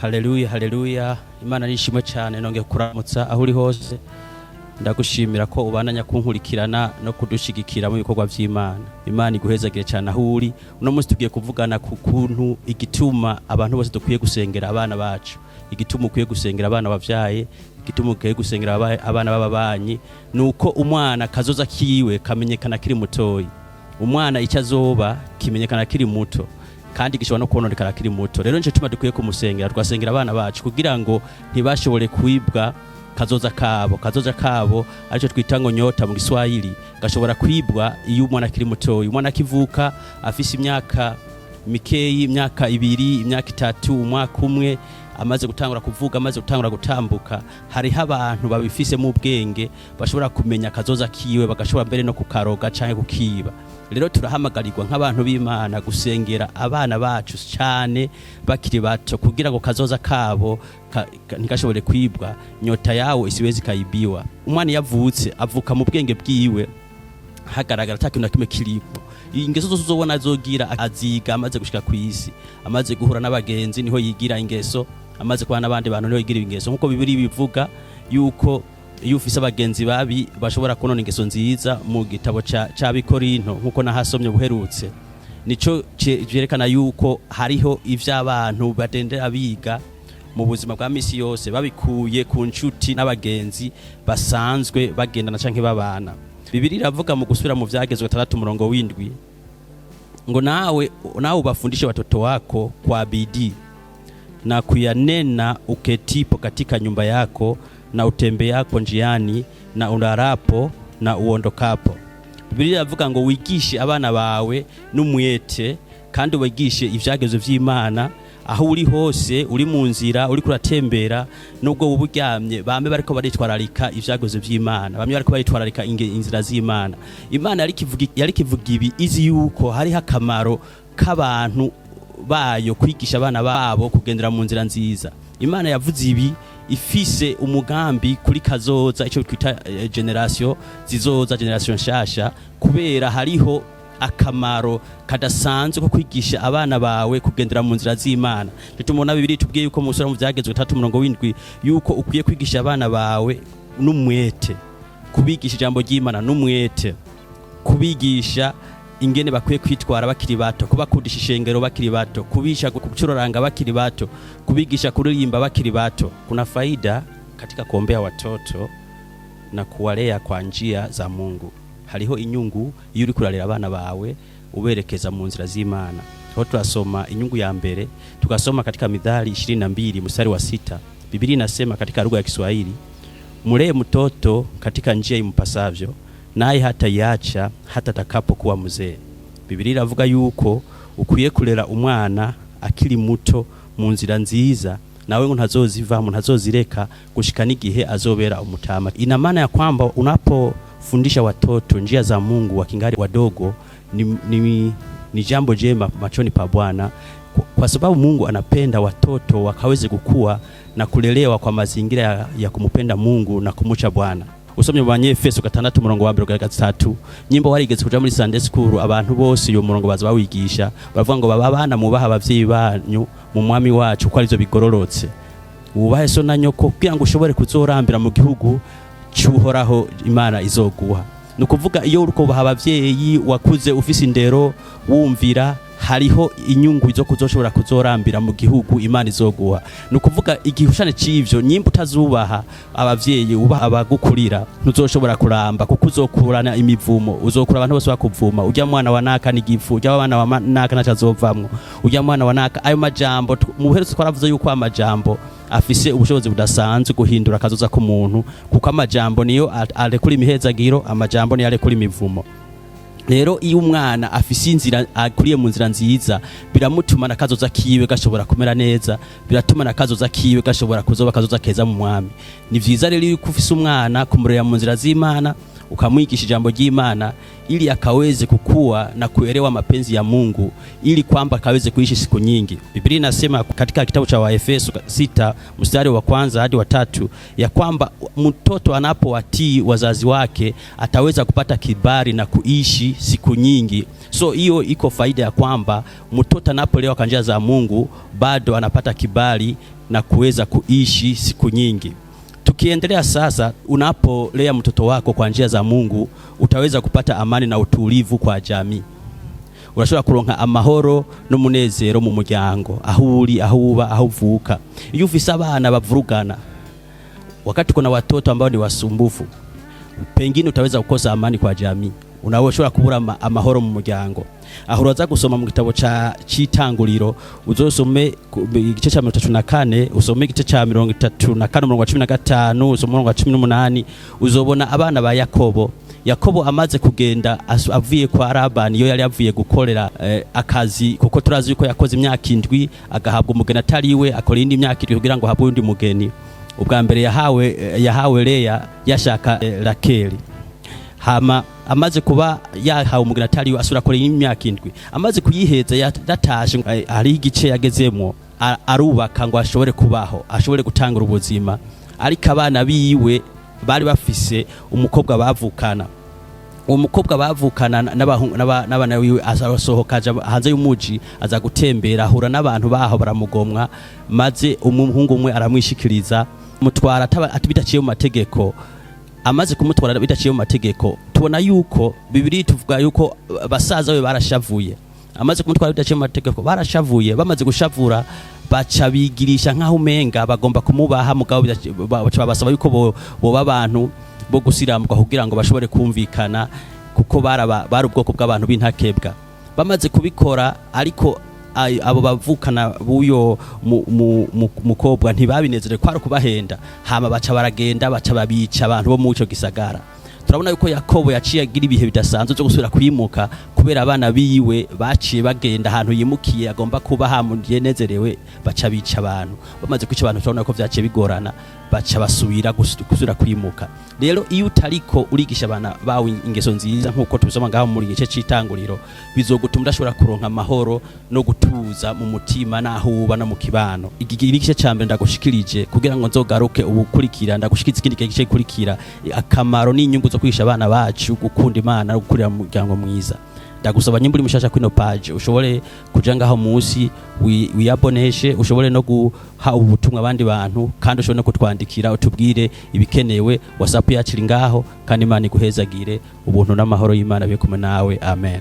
Haleluya, haleluya! Imana nishimwe cyane. Nongeye kuramutsa aho uri hose. Ndagushimira ko ubandanya kunkurikirana no kudushigikira mu bikorwa by'Imana. Imana iguhezagire cyane aho uri. Uno munsi tugiye kuvugana ku kuntu igituma abantu bose dukwiye gusengera abana bacu, igituma ukwiye gusengera abana wabyaye, igituma ukwiye gusengera abana b'ababanyi. Ni uko umwana kazoza kiwe kamenyekana kiri mutoyi. Umwana icyo azoba kimenyekana kiri muto, kandi gishobora no kononekara akiri muto. Rero nico gituma dukwiye kumusengera, tugasengera abana bacu kugira ngo ntibashobore kwibwa kazoza kabo. Kazoza kabo, aricyo twita ngo nyota mu Giswahili, gashobora kwibwa iyo umwana akiri mutoyi. Umwana akivuka, afise imyaka mikeyi, imyaka 2, imyaka 3, umwaka 1, amaze gutangura kuvuga, amaze gutangura gutambuka, hariho abantu babifisemo ubwenge bashobora kumenya akazoza kiwe, bagashobora mbere no kukaroga canke kukiba. Rero turahamagarirwa nk'abantu b'Imana gusengera abana bacu cyane bakiri bato, kugira ngo kazoza kabo ntigashobore kwibwa, nyota yawo isiwezi kaibiwa. Umwana iyo avutse, avuka mu bwenge bwiwe hagaragara ata kintu na kimwe kirimo. Ingeso zose uzobona azogira, aziga amaze gushika ku isi, amaze guhura n'abagenzi niho yigira ingeso, amaze kubana n'abandi bantu niho yigira ingeso. Nkuko Bibiri bivuga yuko iyo ufise abagenzi babi bashobora kunona ingeso nziza, mu gitabo c'Abikorinto, nkuko nahasomye buherutse, nico vyerekana yuko hariho ivy'abantu badendera biga mu buzima bwa misi yose, babikuye ku nshuti n'abagenzi basanzwe bagendana canke babana. Bibiri iravuga mu Gusubira mu Vyagezwe 6 umurongo w'7 ngo: Nawe ubafundishe watoto wako kwa bidii na kuyanena uketipo katika nyumba yako na utembeapo njiani na ulalapo na uondokapo." Bibiliya iravuga ngo wigishe abana bawe n'umwete, kandi wigishe ivyagezwe vy'Imana aho uri hose, uri mu nzira, uri kuratembera, nubwo wowe uryamye, bame bariko baritwararika ivyagezwe vy'Imana, bamwe bariko baritwararika inzira z'Imana. Imana yari kivuga ibi izi yuko hariho akamaro k'abantu bayo kwigisha abana babo kugendera mu nzira nziza. Imana yavuze ibi ifise umugambi kuri kazoza, icyo twita generation zizoza, generation nshasha, kubera hariho akamaro kadasanzwe ko kwigisha abana bawe kugendera mu nzira z'Imana. Tumubona Bibiri tubwiye yuko mu Gusubira mu Vyagezwe 3 umurongo w'7 yuko ukwiye kwigisha abana bawe n'umwete, kubigisha ijambo ry'Imana n'umwete, kubigisha ingene bakwiye kwitwara bakiri bato, kubakundisha ishengero bakiri bato, kubigisha gucuraranga bakiri bato, kubigisha kuririmba bakiri bato. Kuna faida katika kuombea watoto na kuwalea kwa njia za Mungu. Hariho inyungu iyo uri kurarera abana bawe uberekeza mu nzira z'Imana. Aho turasoma inyungu ya mbere, tukasoma katika Mithali 22 mstari wa 6. Biblia inasema katika lugha ya Kiswahili: "Mlee mtoto katika njia impasavyo, naye hataiacha hata atakapokuwa mzee." Biblia iravuga yuko ukwiye kurera umwana akiri muto mu nzira nziza, nawe ngo ntazozivamo, ntazozireka gushika n'igihe azobera umutama. Ina maana ya kwamba unapofundisha watoto njia za Mungu wakingali wadogo, ni jambo jema machoni pa Bwana, kwa sababu Mungu anapenda watoto wakaweze kukua na kulelewa kwa mazingira ya kumupenda Mungu na kumucha Bwana. Usomye mu Banyefeso 6 umurongo wa 1 kugera 3, nyimbo warigeze kuja muri Sunday school, abantu bose uyo murongo baza bawigisha, baravuga ngo: "Baba bana, mubaha abavyeyi banyu mu Mwami wacu, ko arivyo bigororotse. Wubahe so na nyoko kugira ngo ushobore kuzorambira mu gihugu cy'Uhoraho Imana izoguha." Ni ukuvuga iyo uriko ubaha abavyeyi, wakuze ufise indero, wumvira, hariho inyungu zo kuzoshobora kuzorambira mu gihugu Imana izoguha. Ni ukuvuga igihushane c'ivyo, nyimba utazubaha abavyeyi, ubaha abagukurira, ntuzoshobora kuramba, kuko uzokurana imivumo, uzokura abantu bose bakuvuma: "Urya mwana wa naka n'igifu, urya mwana wa naka ntaco azovamwo, urya mwana wa naka." Ayo majambo, mu buherutse twaravuze yuko amajambo afise ubushobozi budasanzwe guhindura akazoza k'umuntu, kuko amajambo niyo arekura imihezagiro, amajambo niyo arekura imivumo. Rero iyo umwana afise inzira, akuriye mu nzira nziza, biramutuma nakazoza kiwe gashobora kumera neza, biratuma nakazoza kiwe gashobora kuzoba kazoza keza mu Mwami. Ni vyiza rero yuko ufise umwana kumurera mu nzira z'Imana, ukamwigisha ijambo ry'Imana ili akaweze kukua na kuelewa mapenzi ya Mungu, ili kwamba akaweze kuishi siku nyingi. Biblia inasema katika kitabu cha Waefeso 6 mstari wa 1 hadi wa 3 ya kwamba mtoto anapowatii wazazi wake ataweza kupata kibali na kuishi. siku nyingi. So hiyo iko faida ya kwamba mtoto anapolewa kwa njia za Mungu bado anapata kibali na kuweza kuishi siku nyingi. Tukiendelea sasa, unapolea mtoto wako kwa njia za Mungu utaweza kupata amani na utulivu kwa jamii. Urashobora kuronka amahoro n'umunezero mu muryango, aho uri, aho uba, aho uvuka. Iyo ufise abana bavurugana, wakati kuna watoto ambao ni wasumbufu, pengine utaweza kukosa amani kwa jamii, unashobora kubura amahoro mu muryango. Aho uraza gusoma mu gitabo ca c'Itanguriro, uzosome igice ca 34, usome igice ca 34 umurongo wa 15, usome umurongo wa 18. Uzobona abana ba Yakobo. Yakobo amaze kugenda avuye kwa Labani iyo yari avuye gukorera akazi, kuko turazi yuko yakoze imyaka 7 agahabwa umugeni atari iwe, akora iyindi myaka 7 kugira ngo ahabwe undi mugeni. Ubwa mbere yahawe Leya, yashaka Rakeli. Hama amaze kuba yahawe umugeni atari we, asubira akora imyaka 7. Amaze kuyiheza yatashe, hari igice yagezemwo arubaka ngo ashobore kubaho, ashobore gutangura ubuzima. Ariko abana biwe bari bafise umukobwa bavukana. Uwo mukobwa bavukana n'abana wiwe asohoka aja hanze y'umuji, aza gutembera, ahura n'abantu baho baramugomwa, maze umuhungu umwe aramwishikiriza, mutwara bidaciye mu mategeko. Amaze kumutwara bidaciye mu mategeko, tubona yuko Bibiri tuvuga yuko basaza be barashavuye. Amaze kumutwara bidaciye mu mategeko, barashavuye. Bamaze gushavura, baca bigirisha nk'aho umenga bagomba kumubaha, mugabo baca babasaba yuko boba abantu bo gusiramurwa kugira ngo bashobore kumvikana, kuko bari ubwoko bw'abantu b'intakebwa. Bamaze kubikora ariko, abo bavukana b'uyo mukobwa ntibabinezerewe, kwari kubahenda. Hama baca baragenda, baca babica abantu bo mu ico gisagara. Turabona yuko Yakobo yaciye agira ibihe bidasanzwe byo gusubira kwimuka, kubera abana biwe baciye bagenda ahantu yimukiye agomba kuba hamunezerewe, baca bica abantu. Bamaze kwica abantu, turabona ko vyaciye bigorana, baca basubira gusubira kwimuka. Rero iyo utariko urigisha abana bawe ingeso nziza nk'uko tubisoma ngaho muri gice c'Itanguriro, bizogutuma udashobora kuronka amahoro no gutuza mu mutima n'aho uba no mu kibano. Iki ni igice ca mbere ndagushikirije kugira ngo nzogaruke ubukurikira ndagushikiza ikindi gice gikurikira, akamaro n'inyungu zo kwigisha abana bacu gukunda Imana no gukurira mu muryango mwiza. Ndagusaba, nyimba uri mushasha kwino page, ushobore kuja ngaho munsi wiyaboneshe, ushobore no guha ubutumwa abandi bantu, kandi ushobore no kutwandikira utubwire ibikenewe. WhatsApp yacu iri ngaho. Kandi Imana iguhezagire, ubuntu n'amahoro y'Imana bibe kumwe nawe. Amen.